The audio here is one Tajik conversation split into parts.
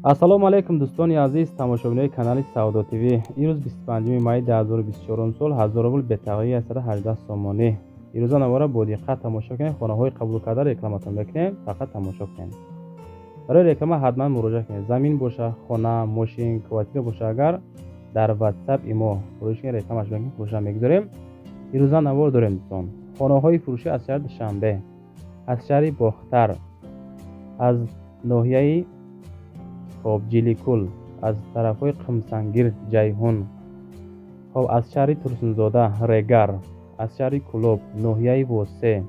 Ассалому алайкум дӯстони азиз, тамошобинои канали Савдо ТВ. Имрӯз 25 майи 2024 сол, 1000 рубл бетағйир 118 сомонӣ. Ирӯза навора бо диққат тамошо кунед, хонаҳои қабулкарда рекламатон мекунем, фақат тамошо кунед. Барои реклама ҳатман муроҷиат кунед. Замин боша, хона, мошин, квартира боша, агар дар WhatsApp имо фурӯш кунед, рекламаш мекунем, фурӯша мегузорем. Ирӯза навор дорем дӯстон. Хонаҳои фурӯшӣ аз шаҳри Душанбе, аз шаҳри Бохтар, аз ноҳияи хоб Ҷиликул, аз тарафҳои Қумсангир, Ҷайҳун, хоб аз шаҳри Турсунзода, Регар, аз шаҳри Кулоб, ноҳияи Восе,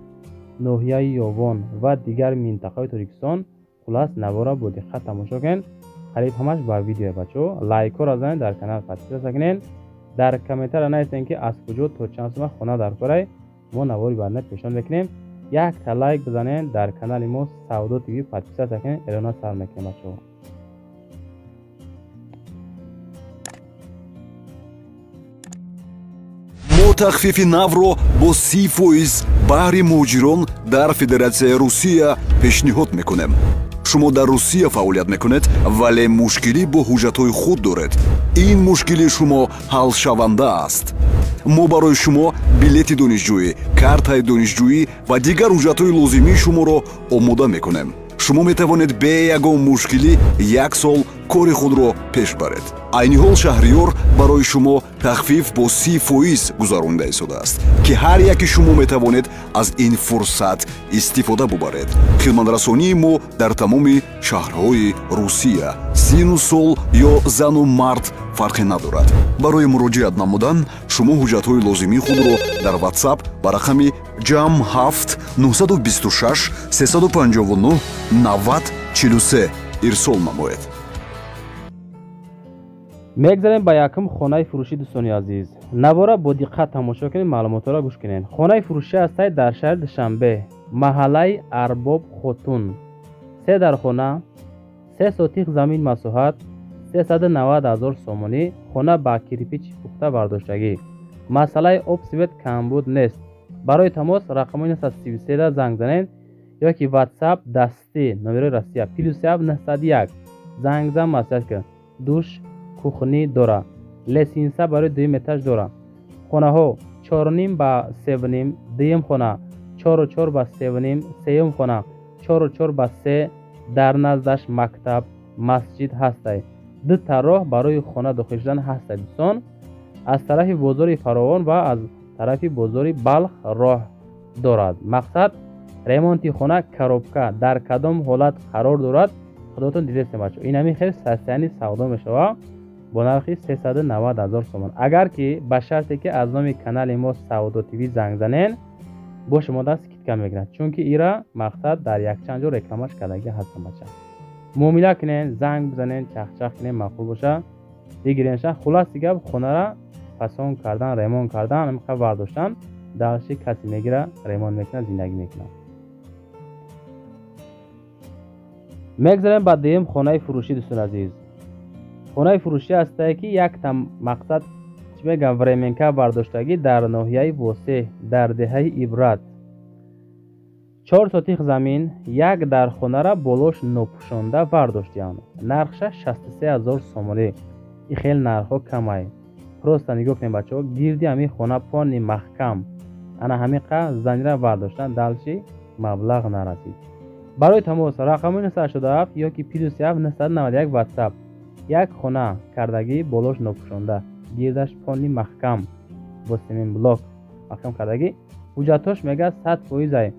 ноҳияи Ёвон ва дигар минтақаҳои Тоҷикистон. Хулас навора бо диққат тамошо кунед. Қариб ҳамаш ба видео бачаҳо. Лайкҳоро занед, дар канал подписаться кунед. Дар комментария нависед, ки аз куҷо то чанд сума хона дар корай. Мо навори баъдна пешниҳод мекунем. Якта лайк бизанед, дар канали мо Савдо ТВ подписаться кунед, эълона сар мекунем бачаҳо. Мо тахфифи навро бо 30% баҳри муҳоҷирон дар Федератсияи Русия пешниҳод мекунем. Шумо дар Русия фаъолият мекунед, вале мушкилӣ бо ҳуҷҷатҳои худ доред. Ин мушкили шумо ҳалшаванда аст. Мо барои шумо билети донишҷӯӣ, картаи донишҷӯӣ ва дигар ҳуҷҷатҳои лозимии шуморо омода мекунем. Шумо метавонед бе ягон мушкилӣ як сол кори худро пеш баред. Айни ҳол Шаҳриёр барои шумо тахфиф бо 30% гузаронида истодааст, ки ҳар яки шумо метавонед аз ин фурсат истифода бубаред. Хидматрасонии мо дар тамоми шаҳрҳои Русия, сину сол ё зану мард фарқе надорад. Барои муроҷиат намудан шумо ҳуҷҷатҳои лозимии худро дар WhatsApp ба рақами ҷамъ 7 926 359 90 43 ирсол намоед. Мегзарем ба якум хонаи фурӯшӣ дӯстони азиз. Навора бо диққат тамошо кунед, маълумотҳоро гӯш кунед. Хонаи фурӯшӣ ҳастад дар шаҳри Душанбе, маҳаллаи Арбоб Хотун. 3 дархона, 3 сотих замин масоҳат, 390 ҳазор сомонӣ. Хона ба кирпичи пухта бардоштагӣ. Масъалаи об свет камбуд нест. Барои тамос рақамҳои 933 занг занед ё ки WhatsApp дастӣ номерои Россия +7 901 занг зан, маслиҳат кунед. Душ, кухни дора, лесинса барои дуюм этаж дора. Хонаҳо 4.5 ба 3.5, дуюм хона 4.4 ба 3.5, сеюм хона 4.4 ба 3. Дар наздаш мактаб, масҷид ҳастай. Ду та роҳ барои хона дохил шудан ҳастай дӯстон. Аз тарафи бозори Фаровон ва аз тарафи бозори Балх роҳ дорад. Мақсад ремонти хона коробка дар кадом ҳолат қарор дорад, худотон дидестем бачаҳо. Ин ҳамин хел состояние савдо мешавад бо нархи 390 ҳазор сомон. Агар ки ба шарте ки аз номи канали мо Савдо ТВ занг занен, бо шумо даст скидка мегирад, чунки ира мақсад дар якчанд ҷо рекламаш кардагӣ ҳастам бача. Муомила кунен, занг бизанен, чахчах кунен, маъқул боша бигиренша. Хулоси гап, хонара фасон кардан, ремонт кардан, ҳамин бардоштан, дарши касе мегира, ремонт мекунад, зиндагӣ мекунад. Мегзарем ба дуюм хонаи фурӯшӣ дӯстони азиз. Хонаи фурӯшӣ ҳастае ки якта мақсад чӣ мегӯям, временка бардоштагӣ дар ноҳияи Восе, дар деҳаи Ибрат. 4 сотих замин, як дар хонара болош нопӯшонда бардоштиянд. Нархша 63 ҳазор сомонӣ. И хел нархҳо камай. Просто нигоҳ кунед бачаҳо, гирди ҳамин хона пони маҳкам. Ана ҳамин қа занира бардоштан, далши маблағ нарасид. Барои тамос рақами 987 ё ки +7 991 WhatsApp. Як хона кардагӣ болош нопӯшонда, гирдаш пони маҳкам бо семенблок маҳкам кардагӣ. Ҳуҷҷатҳош мегӯяд 100%.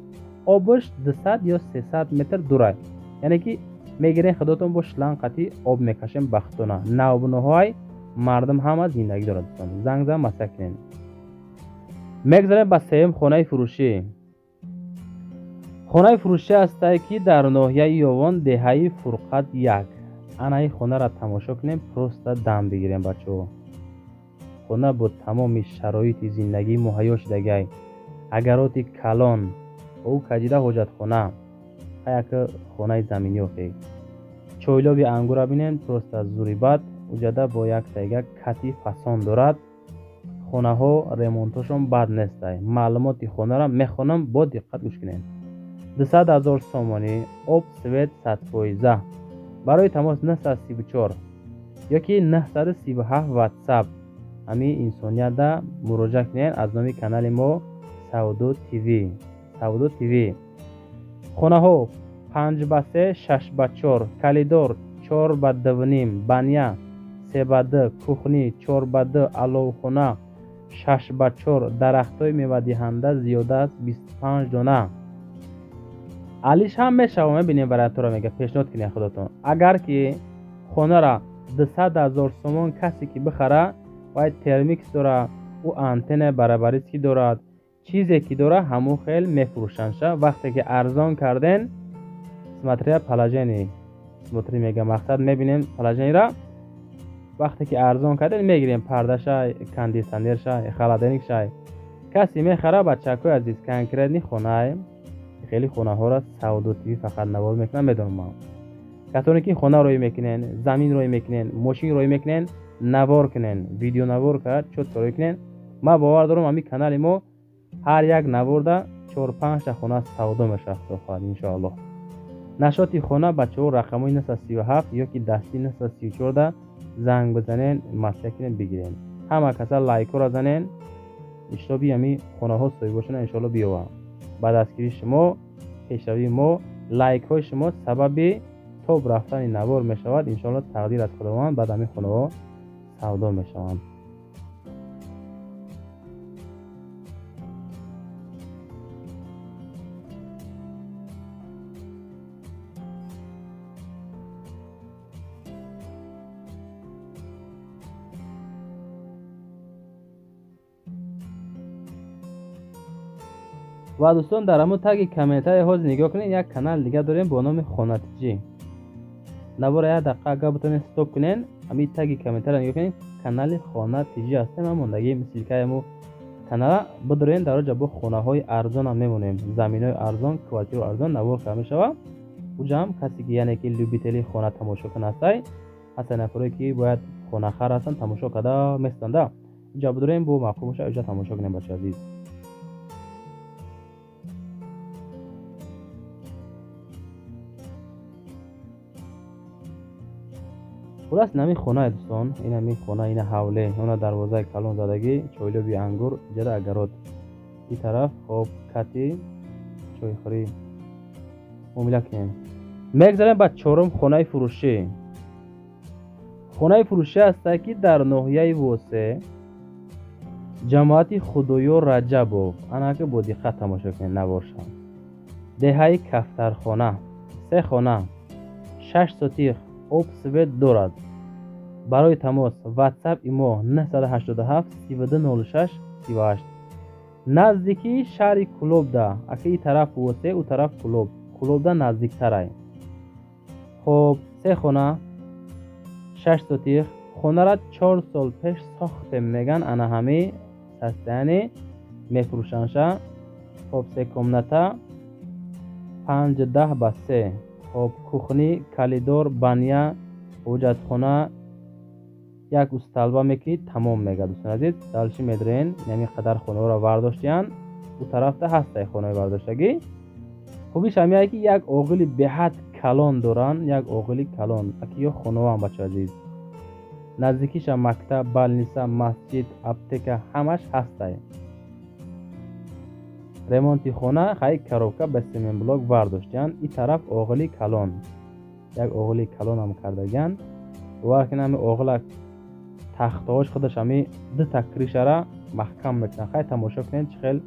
Обаш 200 ё 300 метр дурай. Яъне ки мегирен худотон бо шланг қатӣ об мекашем ба худтона. Навбуноҳои мардум ҳама зиндагӣ дорад дӯстон. Занг зан, маслиҳат кунед. Мегзарем ба сеюм хонаи фурӯшӣ. Хонаи фурӯшӣ ҳастае ки дар ноҳияи Ёвон, деҳаи Фурқат 1. Ана ин хонара тамошо кунем, просто дам бигирем бачаҳо. Хона бо тамоми шароити зиндагӣ муҳайё шудагиай. Агароти калон, ӯ каҷида ҳоҷатхона, як хонаи заминӣ охе. Чойлоби ангура бинем, просто зурибат, уҷада бо як тайга кати фасон дорад. Хонаҳо ремонтошон бад нестай. Маълумоти хонара мехонам, бо диққат гӯш кунед. 200 ҳазор сомонӣ, об свет 100%. Барои тамос 934 ёки 937 WhatsApp ҳамин инсониятда муроҷиат кунед аз номи канали мо Савдо ТВ. Савдо ТВ. Хонаҳо 5 ба 3, 6 ба 4, коридор 4 ба 2.5, баня 3 ба 2, кухни 4 ба 2, аловхона 6 ба 4, дарахтҳои мевадиҳанда зиёда аз 25 дона. Алиш ҳам мешава, мебинем вариантҳоро, мега пешниҳод кунед худатон. Агар ки хонара 200 000 сомон касе ки бихара, вай термикс дора, ӯ антенна барабарист ки дорад, чизе ки дора, ҳамун хел мефурӯшандша. Вақте ки арзон карден, смотря положение, смотри мега, мақсад мебинем положениеро. Вақте ки арзон карден, мегирем пардаша, кондитсионерша, холодильникша, касе мехара. Бачакҳои азиз, конкретный хонае, хеле хонаҳоро Савдо ТВ фақат навор мекунам, медонам. Касоне ки хона рӯй мекунен, замин рӯй мекунен, мошин рӯй мекунен, навор кунен, видеонавор кард, чётко рӯй кунен. Ман бовар дорам, ҳамин канали мо ҳар як наворда чор-панҷта хона савдо мешавад, худо хоҳад, иншоаллоҳ. Нашоти хона, бачаҳо, рақамҳои 937 ёки дасти 934 занг бизанен, маслиҳат кунен, бигирен. Ҳама каса лайкҳоро занен, иштоби ҳамин хонаҳо соҳибошона иншоалло биёванд. Ба дастгирии шумо пешравии мо, лайкҳои шумо сабаби тоб рафтани навор мешавад. Иншоалло, тақдир аз Худованд, баъд ҳамин хонаҳо савдо мешаванд. Ва дӯстон, дар ҳамон таги комментария ҳозир нигоҳ кунед, як канал дига дорем бо номи Хонатиҷӣ. Навора як дақиқа агар битонед стоп кунед, ҳамин таги комментария нигоҳ кунед, канали Хонатиҷӣ ҳастем, ҳамондагӣ ссылкаи мо канала бидорем. Дар оҷа бо хонаҳои арзонам мемонем, заминҳои арзон, квартираи арзон навор карда мешавад. Уҷа ҳам касе ки, яъне ки любители хона тамошо кунад ҳастай, ҳастанд нафаре ки бояд хонахар ҳастанд, тамошо карда местанда. Уҷа бидорем, бо маъқул бошад, уҷа тамошо кунем, бачаи азиз. Хулас, ин ҳамин хонае, дӯстон, ин ҳамин хона, ина ҳавле, она дарвозаи калон задагӣ, чойлоби ангур, иҷара огород. Ин тараф хоб кати чойхӯрӣ муомила кунем. Мегзарем ба чорум хонаи фурӯшӣ. Хонаи фурӯшӣ ҳастае ки дар ноҳияи Восе, ҷамоати Худоёр Раҷабов. Анака бо диққат тамошо кунед наворша. Деҳаи Кафтархона, се хона, 6 сотих, об, свет дорад. Барои тамос WhatsApp имо 987 3206 38. Наздикии шаҳри Кулобда, ака и тараф Восе, ӯ тараф Кулоб, Кулобда наздиктарай. Хоб, се хона, 6 сотих, хонара 4 сол пеш сохтем меган, ана ҳами состояние мефурӯшандша. Хоб, се комната, 5.10 ба 3, хоб, кухни, коридор, баня, ҳоҷатхона, як усталба мекунӣ, тамом мега. Дӯстони азиз, дальше медорен, инами қадар хонаҳоро вардоштиянд, ӯ тарафта ҳастай хонаҳои вардоштагӣ. Хубиш ҳамияе ки як оғили беҳад калон доранд, як оғили калон, аки ё хонаҳоам, бачаи азиз. Наздикиша мактаб, больница, масҷид, аптека ҳамаш ҳастай. Ремонти хона хай коробка ба семенблок вардоштиянд. Ин тараф оғили калон, як оғили калонам кардагиянд. Бовар кунед, ҳами оғила тахтаҳош худаш ҳами дута крышара маҳкам мекунад. Хай, тамошо кунед, чӣ хел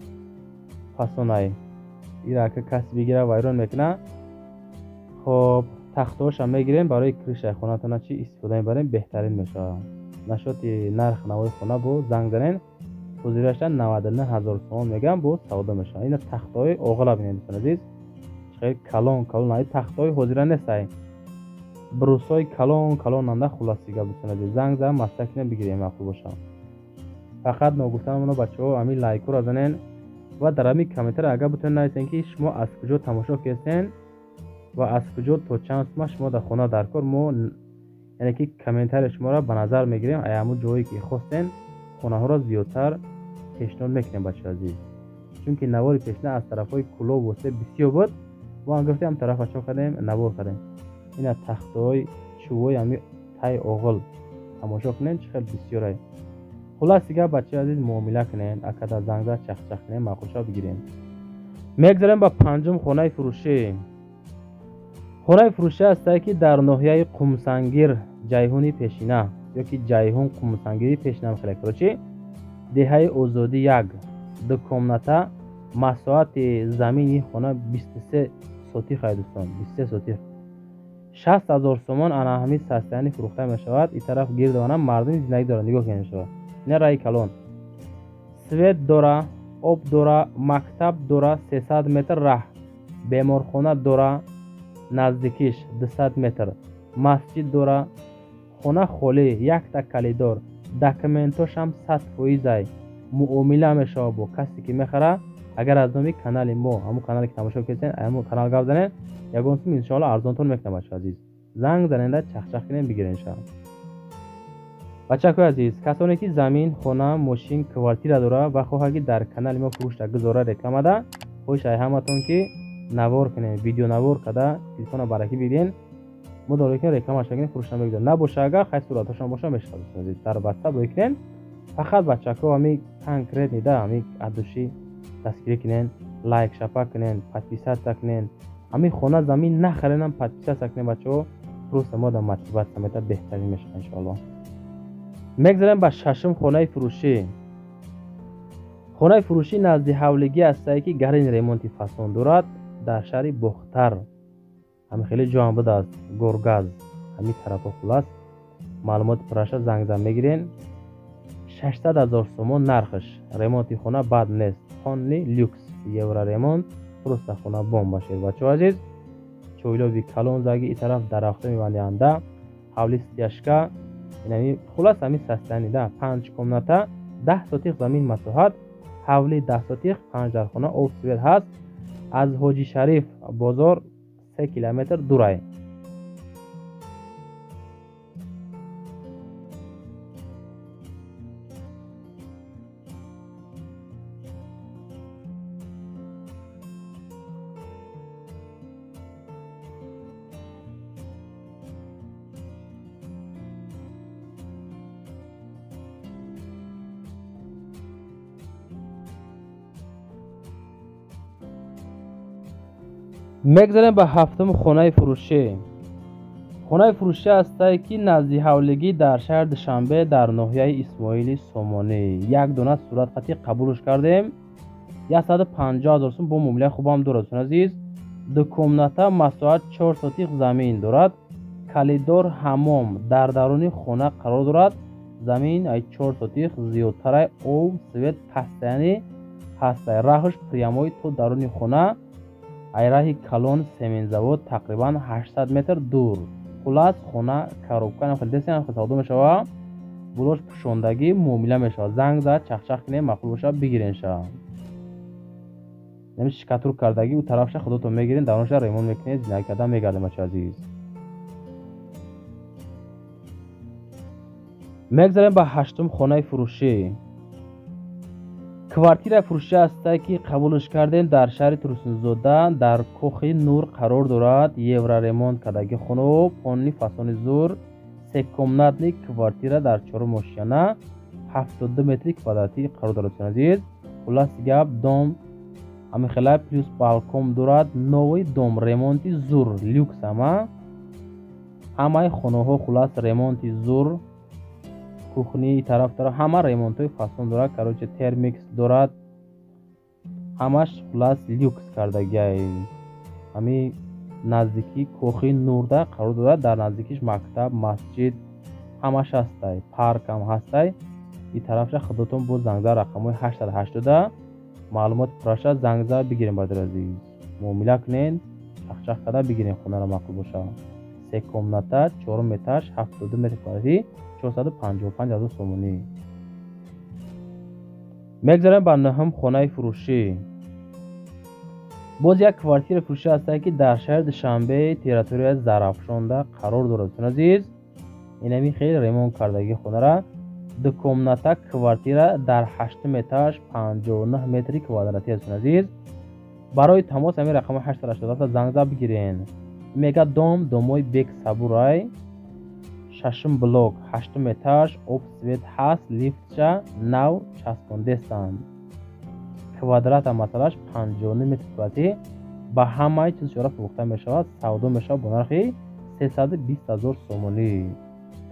фасонай. Ира ака каси бигира, вайрон мекунад. Хоб, тахтаҳошам мегирем, барои крышаи хонатона чӣ истифода мебарем, беҳтарин мешавад. Нашоти нарх навои хона бо занг занен, ҳозирашта 99 ҳазор сомон мегӯям, бо савдо мешавад. Ина тахтаҳои оғила бинед, дӯстони азиз, чӣ хел калон калон. Ай тахтаҳои ҳозира нестай, брусҳои калон калонанда. Хулосига, дӯстони азиз, занг зан, маслиҳат кунем, бигирем, маъқул бошад. Фақат ногуфтанамоно, бачаҳо, ҳамин лайкҳоро занен ва дар ҳамин комментария агар битонед нависен, ки шумо аз куҷо тамошо кардем ва аз куҷо, то чанд сума шумо дар хона дар кор. Мо, яъне ки комментарияи шуморо ба назар мегирем, ай ҳамун ҷое ки хостем, хонаҳоро зиёдтар пешниҳод мекунем, бачаи азиз. Чунки навори пешина аз тарафҳои Кулоб, Восе бисёр буд, мо ҳам гуфтем, ҳам тарафа чо кардем, навор кардем. Ина тахтаҳои чӯбои ҳами тай оғил тамошо кунед, чӣ хел бисёрай. Хулас дигар, бачаи азиз, муомила кунед, акада занг зад, чахчах кунед, маъқулша бигирем. Мегзарем ба панҷум хонаи фурӯшӣ. Хонаи фурӯшӣ ҳастае, ки дар ноҳияи Қумсангир, Ҷайҳуни пешина ёки Ҷайҳун Қумсангири пешина, хеле короче, деҳаи Озодӣ 1, ду комната, масоҳати замини хона 23 сотих ай дӯстон, 23 сотих. 60 000 сомон ана ҳамин состояние фурӯхта мешавад. И тараф гирдована мардуми зиндагӣ дорад, нигоҳ кунед мешавад. Ина раи калон. Свет дора, об дора, мактаб дора, 300 метр раҳ, беморхона дора, наздикиш 200 метр, масҷид дора, хона холӣ, якта калидор, документошам 100% ай. Муомила мешавад бо касе ки мехара. Агар аз номи канали мо, ҳамун канале ки тамошо кардед, ҳамун канал гап занед, ягон сум иншоалло арзонтон мекунам. Бачаҳо азиз, занг заненда, чахчах кунем, бигирен ша. Бачакои азиз, касоне ки замин, хона, мошин, квартира дора ва хоҳад ки дар канали мо фурӯшта гузора рекламада, хоҳиш ай ҳаматон ки навор кунем, видеонавор када телефона баракӣ бигирен, мо дорем ки рекламаша кунем, фурӯшта мегузорем. Набоша агар хай суратҳошон боша мешавад, азиз, дар WhatsApp бикунем. Фақат бачако ҳами конкретный да ҳами адуши дастгирӣ кунен, лайк шапа кунен, подписаться кунен. Ҳамин хона замин нахаренам, подписаться кунен бачаҳо, просто мо да мотиватсия мета, беҳтарин мешавад иншоалло. Мегзарем ба шашум хонаи фурӯшӣ. Хонаи фурӯшӣ назди ҳавлигӣ ҳастае, ки гарин ремонти фасон дорад, дар шаҳри Бохтар. Ҳамин хеле ҷоам будааст, Горгаз, ҳамин тарафҳо. Хулас, маълумоти пурраша занг зан мегирен. 600 000 сомон нархш. Ремонти хона бад нест, полный люкс, евроремонт, просто хона бомба шер. Бачаҳо азиз, чойлоби калон заги, и тараф дарахто мебандианда, ҳавли стяжка, инами хулас ҳамин состояние да 5 комната, 10 сотих замин масоҳат, ҳавли 10 сотих, 5 дархона, об свет ҳаст. Аз Ҳоҷи Шариф бозор 3 километр дурай. Мегзарем ба ҳафтум хонаи фурӯшӣ. Хонаи фурӯшӣ ҳастае, ки назди ҳавлигӣ дар шаҳри Душанбе, дар ноҳияи Исмоили Сомонӣ. Як дона суратхатӣ қабулш кардем, 150 000 сум бо муомилаи хубам дорад. Дӯстони азиз, ду комната, масоҳат 4 сотих замин дорад, калидор, ҳаммом дар даруни хона қарор дорад. Замин ай 4 сотих зиёдтарай, об свет пастаяни ҳастай, раҳш прямой то даруни хона, ай раҳи калон семензавод тақрибан 800 метр дур. Хулас хона коробка савдо мешавад, булош пӯшондагӣ, муомила мешавад. Занг зад, чахчах кунем, маъқул боша бигирен ша. Нами шикатур кардагӣ, ӯ тарафша худотон мегирен, даронша ремонт мекунед, зиндагӣ карда мегардем. Бачаи азиз, мегзарем ба ҳаштум хонаи фурӯшӣ. Квартира фурӯшӣ ҳастае, ки қабулш кардем, дар шаҳри Турсунзода, дар Кохи Нур қарор дорад. Евроремонт кардаги хонао, полный фасони зур, секомнатный квартира дар чорум ошёна, 72 метри квадратӣ қарор дорад. Дӯстони азиз, хулас гап, дом ҳамин хела плюс балкон дорад, новый дом, ремонти зур, люкс ҳама, ҳамаи хонаҳо хулас ремонти зур, кухни тараф тараф ҳама ремонтҳои фасон дорад, короче термикс дорад, ҳамаш хулас люкс кардагиай. Ҳамин наздикии Кохи Нурда қарор дорад, дар наздикиш мактаб, масҷид ҳамаш ҳастай, паркам ҳастай. И тарафша худотон бо зангза рақамҳои 880 маълумоти пурраша занг зад бигирем. Бародари азиз, муомила кунед, чахчах карда бигирем хонаро, маъқул боша. Се комната, чорум этаж, 72 метр квадратӣ, 455 000 сомонӣ. Мегзарем ба нӯҳум хонаи фурӯшӣ. Боз як квартира фурӯшӣ ҳастае, ки дар шаҳри Душанбе, территорияи Зарафшонда қарор дорад. Дӯстони азиз, инами хеле ремонт кардагӣ хонара, ду комната квартира дар ҳаштум этаж, 59 метри квадратӣ. Дӯстони азиз, барои тамос ҳамин рақами 887 занг зад бигирен. Мега дом домои бек Сабурай, шашум блок, ҳаштум этаж, об свет ҳаст, лифтша нав часпондестанд. Квадрата масалаш 59 метр квадратӣ, ба ҳамаи чиз чора фурӯхта мешавад, савдо мешавад бо нархи 320 000 сомонӣ.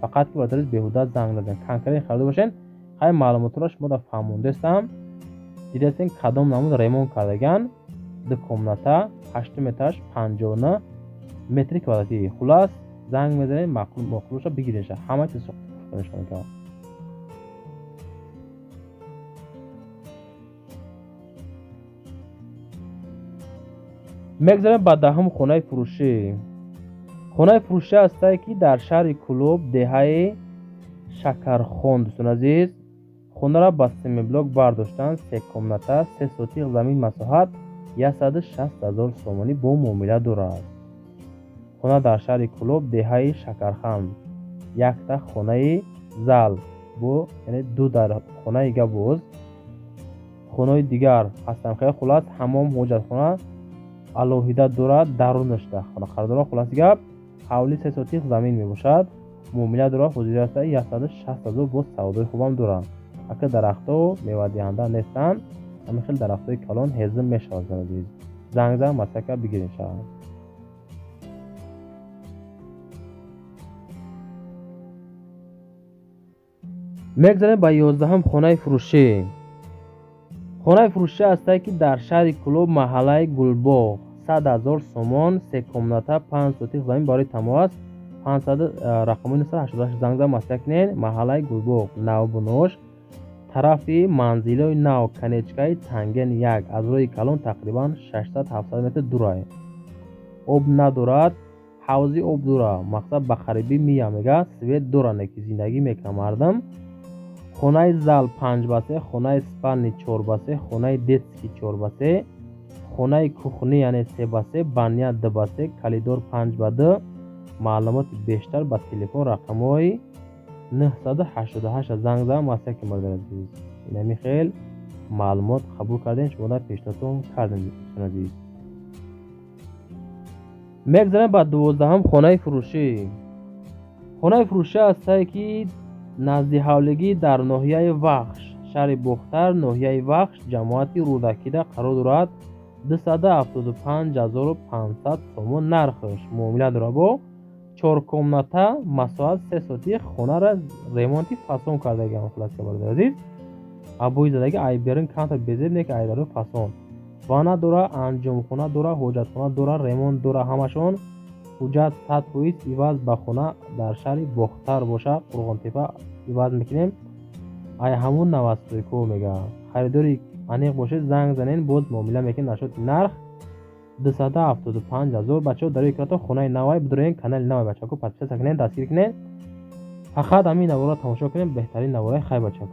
Фақат ки бародари беҳуда занг назанед, конкрет харида бошед. Хай маълумотро шумо да фаҳмондестам. Дидастен кадом намуд ремонт кардаган, ду комната, ҳаштум этаж, 59 метри квадратӣ. Хулас занг мезанед, маъқулша бигиред, ҳама чиз фурӯхта мешавад. Мегзарем ба даҳум хонаи фурӯшӣ. Хонаи фурӯшӣ ҳастае ки дар шаҳри Кӯлоб, деҳаи Шакархон. Дӯстони азиз, хонаро ба семиблок бардоштанд, се комната, се сотиқ замин, масоҳат 160 000 сомонӣ бо муомила дорад. Хона дар шаҳри Кӯлоб, деҳаи Шакархан, якта хонаи зал бо, яъне ду дар хонаи габоз, хонаҳои дигар ҳастанд. Хеле хулас ҳамом, ҳоҷатхона алоҳида дорад, дарунашда хона харидорон. Хуласи гап, ҳавли се сотиқ замин мебошад, муомила дорад, ҳозир аста 160 000, боз савдои хубам дорад. Ака дарахтҳо мевадиҳанда нестанд, ҳамин хел дарахтҳои калон ҳезм мешавад. Азиз, занг зан, масака бигиред шавад. Мегзарем ба 11-ум хонаи фурӯшӣ. Хонаи фурӯшӣ ҳастае ки дар шаҳри Кӯлоб, маҳаллаи Гулбоғ, 100 000 сомон, се комната, 5 сотиқ замин барои тамоъ аст. 500 рақамои 988 занг зан, маслиҳат кунед. Маҳаллаи Гулбоғ, Навбунош, тарафи манзилои нав, конечкаи Танген 1, аз роҳи калон тақрибан 600-700 метр дурай. Об надорад, ҳавзи об дора, мақсад ба қарибӣ мия мега, свет дора, не ки зиндагӣ мекунад мардум. Хонаи зал 5 ба 3, хонаи спальни 4 ба 3, хонаи детский 4 ба 3, хонаи кухни яъне 3 ба 3, баня 2 ба 3, коридор 5 ба 2. Маълумоти бештар ба телефон рақамҳои 988 занг зан, маслиҳат ки бародари азиз. Инами хел маълумот қабул кардем, шумо дар пешниҳодтон кардем, дӯстони азиз. Мегзарем ба 12-ум хонаи фурӯшӣ. Хонаи фурӯшӣ ҳастае ки назди ҳавлигӣ дар ноҳияи Вахш, шаҳри Бохтар, ноҳияи Вахш, ҷамоати Рӯдакида қарор дорад. 275 500 сомон нархш, муомила дорад бо чор комната, масоҳат се сотиқ, хонаро ремонти фасон кардагиам. Хулас бародари азиз, абои задаги ай берун камтар безеб, не ки ай дарун фасон. Ванна дора, анҷомхона дора, ҳоҷатхона дора, ремонт дора, ҳамашон ҳуҷҷат 100% иваз ба хона дар шаҳри Бохтар боша, Қурғонтепа иваз мекунем. Ай ҳамун навастройко мега. Харидори аниқ бошед, занг занен, боз муомила мекунем нашоти нарх 275 000. Бачаҳо, дар экрато хонаи навай бидорен, канали навай бачаҳо подписаться кунед, дастгирӣ кунед. Фақат ҳамин наворро тамошо кунед, беҳтарин навораи хай бачаҳо.